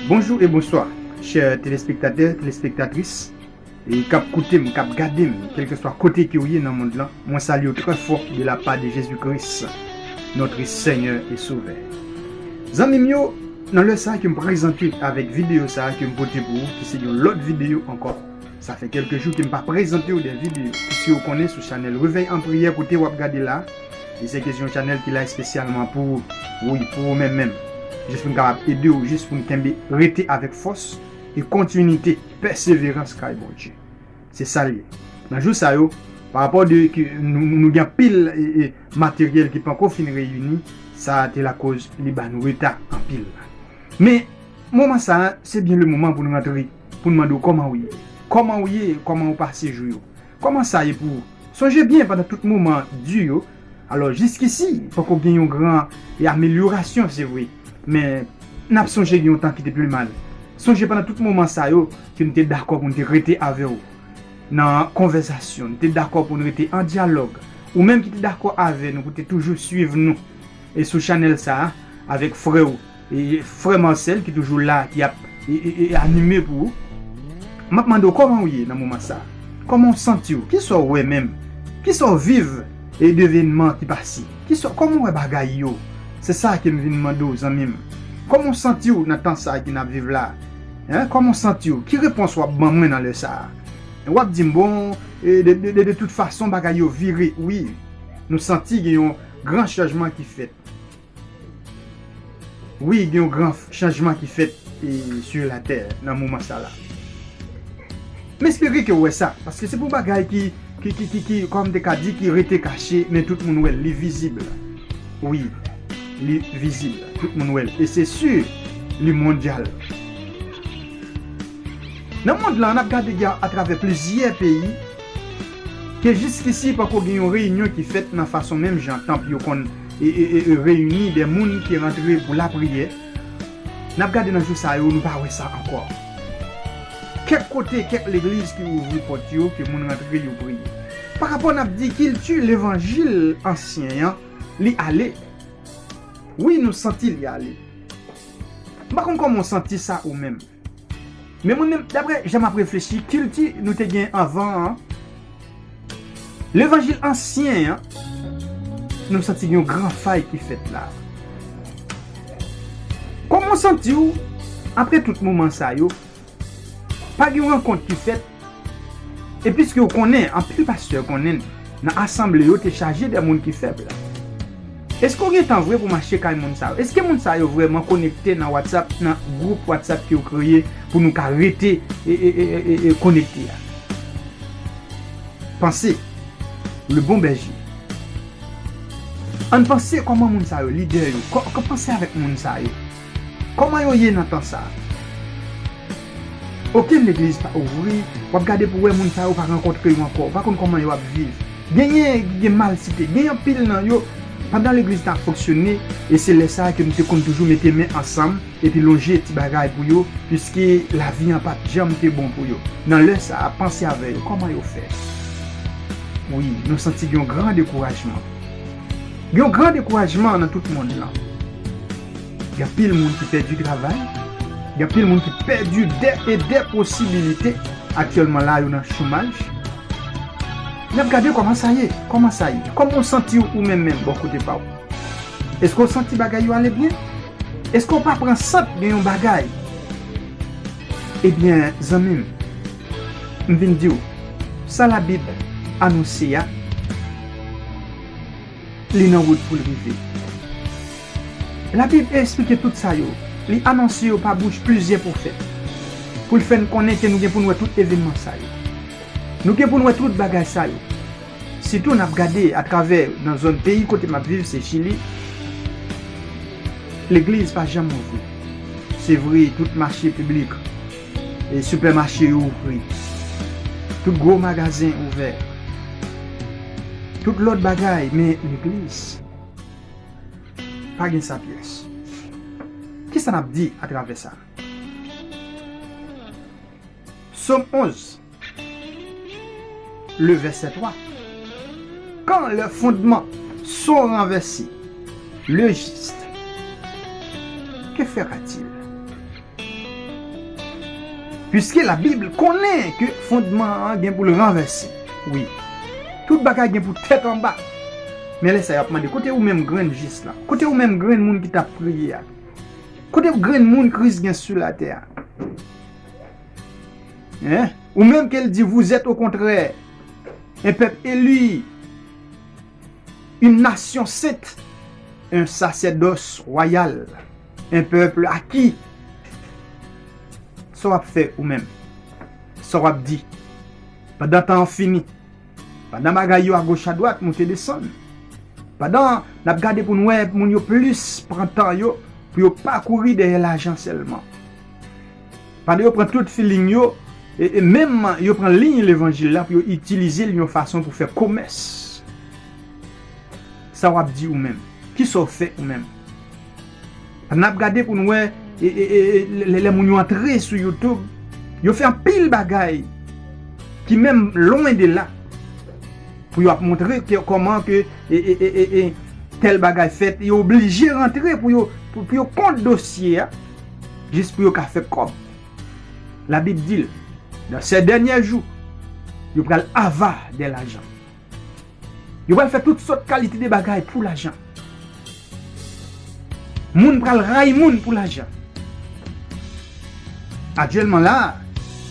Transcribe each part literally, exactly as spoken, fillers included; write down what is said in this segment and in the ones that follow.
Bonjou e bonswa, chè telespektatè, telespektatris, e k ap koute m, k ap gade m, kèlkeswa kote ke w ye nan mond lan, mwen salye w trè fò de la pa de Jezi Kris, notre Seigneur et Sauveur. Zanmi m yo, nan lè sa a ke m prezante avèk videyo sa a ke m pote pou ou, ki se yon lòt videyo ankò. Sa fè kèlke jou ke m pa prezante w de videyo, piske w konnen sou chanèl Réveil en Prière kote w ap gade la, e se kesyon chanèl ki la espesyalman pou ou, wi, pou ou menm menm. Jis pou n kapab ede w, jis pou n kenbe, rete avèk fòs e kontinite, pèseverans kay Bondye. Se sa l ye. Nan jou sa yo, pa rapò de ke nou, nou, nou gen anpil, e, e, materyèl ki panko fin reyini, sa te lakoz li ba nou reta anpil. Men, moman sa a, se byen le moman pou n rantre, pou n mande w kòman w ye. Kòman w ye, kòman w pase jou yo. Kòman sa ye pou ou? Sonje byen pandan tout moman di yo, alò, jiskisi, poko gen yon gran, e, amelyorasyon, se vre. Men, n ap sonje gen yon tan ki te pi mal. Sonje pandan tout moman sa yo, ke n te dakò pou n te rete avè w nan konvèsasyon, n te dakò pou n rete an dyalòg. Ou menm ki te dakò avè nou, pou te toujou swiv nou. E sou chanèl sa a, avèk frè w, e frè Marcel ki toujou la, ki ap, e, e, e, anime pou ou. M ap mande w kòman w ye nan moman sa a? Kòman w santi w? Kisa w wè menm? Kisa w viv, e, de evènman ki pase? Kisa, kòman w wè bagay yo? Se sa ke m vin mande w, zanmi m. Kòman w santi w nan tan sa a ke n ap viv la? Hein? Kòman w santi w? Ki repons w ap ban mwen nan lè sa a? W ap di m, bon, e, de, de, de, de tout fason, bagay yo vire. Wi, nou santi gen yon gran chanjman ki fèt. Wi, gen yon gran f-, chanjman ki fèt, e, sur la terre nan moman sa la. M espere ke w wè sa, paske se pou bagay ki, ki, ki, ki, ki, kòm m te ka di, ki rete kache, men tout moun wè l, li vizib. Wi, li vizib, tout moun wè l. E se si, li mondyal. Nan mond lan, n ap gade gen atravè plizyè peyi, ke jiskisi poko gen yon reyinyon ki fèt nan fason menm jan tanp yo konn e, e, e, e, reyini de moun ki rantre pou lapriyè. N ap gade nan jou sa yo, nou pa wè sa ankò. Kèk kote, kèk legliz ki ouvri pòt yo, ke moun rantre, yo priye. Pa rapò n ap di kilti levanjil ansyen an, li ale. Wi, nou santi li ale. M pa konn kòman w santi sa ou menm. Men mwen menm, daprè jan m ap reflechi, kilti nou te gen anvan an, levanjil ansyen an, nou santi gen yon gran fay ki fèt la. Kòman w santi w apre tout moman sa yo? Pa gen yon rankont ki fèt, e piske w konnen, anpil pastè konnen, nan asanble yo te chaje de moun ki fèb. Èske w gen tan vre pou mache kay moun sa yo? Èske moun sa yo vrèman konekte nan WhatsApp, nan gwoup WhatsApp ke w kreye pou nou ka rete e, e, e, e, e, e konekte a? Panse, le bon bèje. Ann panse kòman moun sa yo, lidè yo, kò-, kò-, panse avèk moun sa yo. Kòman yo ye nan tan sa a? Okenn legliz pa ouvri, w ap gade pou wè moun sa yo pa rankontre yo ankò, w pa konn kòman yo ap viv. Genyen ki gen malsite, genyen anpil nan yo, pandan legliz t ap fonksyone, e se lè sa a ke nou te konn toujou mete men ansanm, epi lonje ti bagay pou yo, piske lavi an pa t janm te bon pou yo. Nan lè sa a, panse avè yo, kòman yo fè? Wi, nou santi gen yon gran dekourajman. Gen yon gran dekourajman nan tout mond lan. Gen anpil moun ki pèdi travay. Gen anpil moun ki pèdi de e de posibilite. Aktyèlman la, yo nan chomaj. N ap gade kòman sa ye, kòman sa ye. Kòman w santi w ou menm menm bò kote pa w? Èske w santi bagay yo ale byen? Èske w pa pran sant gen yon bagay? Ebyen, zanmi m, m vin di w, sa Labib anonse a, li nan wout pou l rive. Labib eksplike tout sa yo. Li anonse yo pa bouch plizyè pwofèt. Pou l fè n konnen ke nou gen pou n wè tout evènman sa yo. Nou gen pou n wè tout bagay sa yo. Sitou n ap gade atravè nan zòn peyi kote m ap viv, se Chili. Legliz pa janm ouvri. Se vre, tout mache piblik e sipèmache yo ouvri. Tout gwo magazen ouvè. Tout lòt bagay, men legliz, pa gen sa pyès. Kisa n ap di atravè sa? Sòm onz, le verset trois. Quand leurs fondements sont renversés, le juste, que fera-t-il? Piske Labib konnen ke fondman an gen pou l ranvèse. Wi. Tout bagay gen pou tèt anba. Men lè sa y ap mande, kote ou menm grenn jis la? Kote ou menm grenn moun ki t ap priye a? Kote grenn moun Kris gen sou latè a? Hein? Ou menm ke l di, vous êtes au contraire un peuple élu, une nation sainte, un sacerdoce royal, un peuple acquis. Sa w ap fè ou menm? Sa w ap di? Pandan tan an fini, pandan bagay yo agoch adwat, moute desann, pandan n ap gade pou n wè moun yo plis pran tan yo pou yo pa kouri dèyè lajan sèlman. Pandan yo pran tout feeling yo, e, e menm yo pran liy levanjil la pou yo itilize l yon fason pou fè komès. Sa w ap di ou menm? Kisa w fè ou menm? N ap gade pou n wè, e, e, e, e, lè, lè moun yo antre sou YouTube, yo fè anpil bagay ki menm lwen de la pou yo ap montre ke kòman ke, e, e, e, e, e, tèl bagay fèt, yo oblije rantre pou yo, pou, pou yo kont dosye a, jis pou yo ka fè kòb. Labib di l, dans ces derniers jours, yo pral ava dè lajan. Yo pral fè tout sòt kalite de bagay pou lajan. Moun pral rayi moun pou lajan. Aktyèlman la,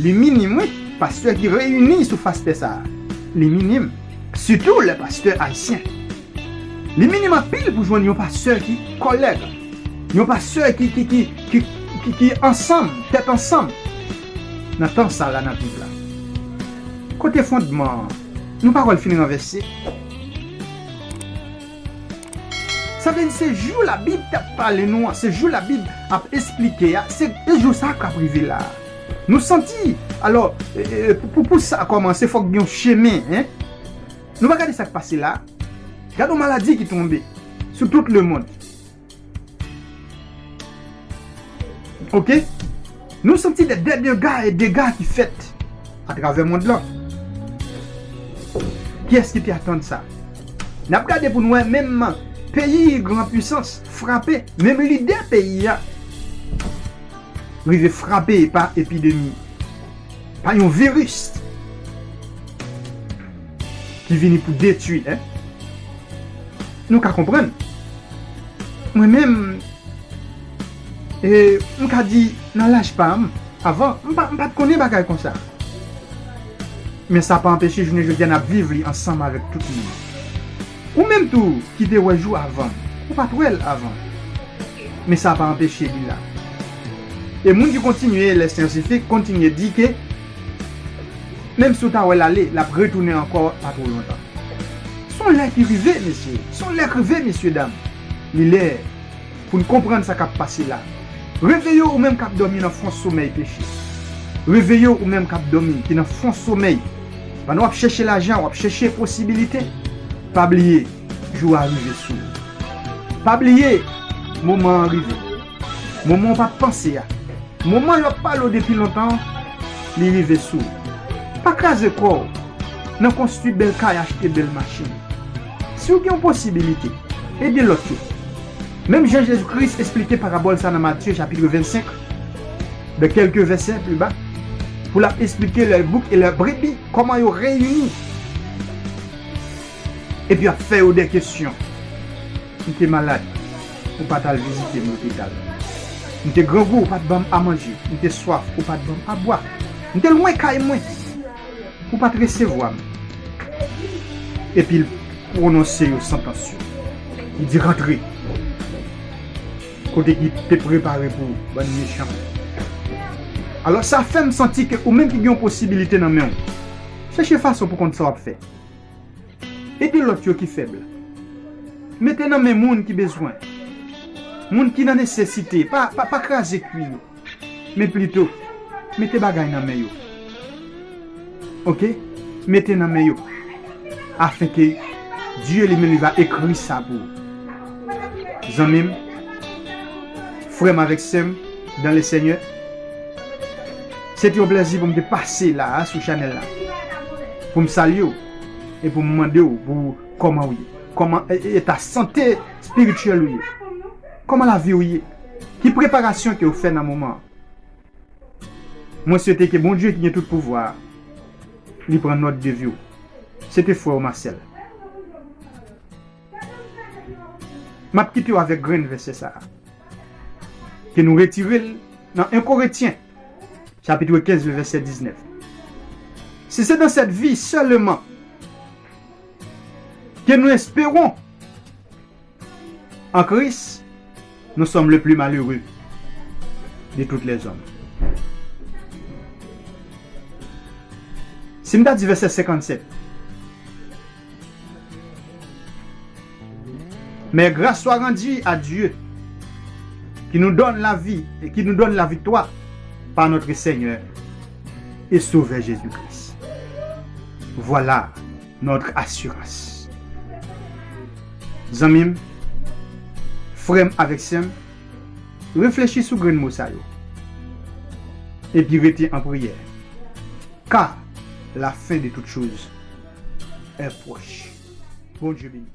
li minim, wi, pastè ki reyini sou fas tè sa a. Li minim. Sitou lè pastè ayisyen. Li minim anpil pou jwenn yon pastè ki kòlèg. Yon pastè ki, ki, ki, ki, ki, ki ansanm, tèt ansanm. Nan tan sa la n ap viv la. Kote fondman an? Nou pa wè l fin ranvèse? Sa vle di se jou Labib t ap pale nou an, se jou Labib ap esplike a, se, se jou sa k ap rive la. Nou santi, alò, e, e, pou, pou, pou sa kòmanse, fòk gen yon chemen, en. Nou pa gade sa k pase la. Gade yon maladi ki tonbe sou tout lemonn. Oke? Nou santi de, de dega e dega ki fèt atravè mond lan. Kiyès ki te atann sa? N ap gade pou n wè menm peyi gran pwisans frape, menm lidè peyi a rive frape pa epidemi, pa yon viris ki vini pou detwi, en. Nou ka konprann. Mwen menm, e, m ka di, nan laj pa m, avan, m pa, m pa t konnen bagay konsa. Men sa pa anpeche jounen jodi a n ap viv li ansanm avèk tout moun. Ou menm tou ki te wè jou avan m, ou pa t wè l avan. Men sa pa anpeche li la. E moun ki kontinye, lè syantifik kontinye di ke menm si w ta wè l ale, l ap retounen ankò pa twò lontan. Se yon lè ki rive, mesye. Se yon lè k rive, mesye dam. Li lè pou n konprann sa k ap pase la. Reveye w, ou menm k ap dòmi nan fon somèy peche. Reveye w, ou menm k ap dòmi, ki nan fon somèy. Pandan w ap chèche lajan, w ap chèche posibilite, pa bliye, jou a rive sou ou. Pa bliye, moman an rive. Moman w pa t panse a. Moman yo ap pale w depi lontan, li rive sou ou. Pa kraze kò w nan konstwi bèl kay, achte bèl machin. Si w gen yon posibilite, ede lòt yo. Menm jan Jezi Kris esplike parabòl sa nan Matye chapit vennsenk, de kèlke vèsè pli ba, pou l ap esplike lè bouk e lè brebi, kòman yo reyini. Epi ap fè yo de kesyon. M te malad, ou pa t al vizite m lopital. M te grangou, ou pa t ban m a manje. M te swaf, ou pa t ban m a bwa. M te lwen kay mwen, ou pa t resevwa m. Epi l pwononse yo santans yo. Li di, rantre. Kote ki te prepare pou bann mechan. Alò, sa fè m santi ke ou menm ki gen yon posibilite nan men w, chèche fason pou konn sa w ap fè. Ede lòt yo ki fèb. Mete nan men moun ki bezwen. Moun ki nan nesesite. Pa, pa, pa kraze kwi yo. Men plito, mete bagay nan men yo. Oke? Mete nan men yo. Afin ke Dye li menm li va ekri sa pou ou. Zanmi m, frè m avèk sè m dan le Senyè, se te yon plèzi pou m te pase la a sou chanèl la. Pou m salye w e pou m mande w pou kòman w ye. Kòman e, e, eta sante espirityèl ou ye. Kòman lavi w ye. Ki preparasyon ke w fè nan moman an? Mwen swete ke Bondye ki gen tout pouvwa, li pran nòt de vi w. Se te frè w Marcel. M ap kite w avèk grenn vèsè sa a. Ke nou retire l nan en Korentyen, chapit kenz, vèsè diznèf. Si c'est dans cette vie seulement que nous espérons en Christ, nous sommes le plus malheureux de tous les hommes. Si m ta di vèsè senkannsèt, Mais grâce soit rendue à Dieu, qui nous donne la vie et qui nous donne la victoire par notre Seigneur et Sauveur Jésus-Christ. Voilà notre assurance. Zanmi m, frè m avèk sè m, reflechi sou grenn mo sa yo. Epi rete an priyè. Car la fin de toutes choses est proche. Bondye beni.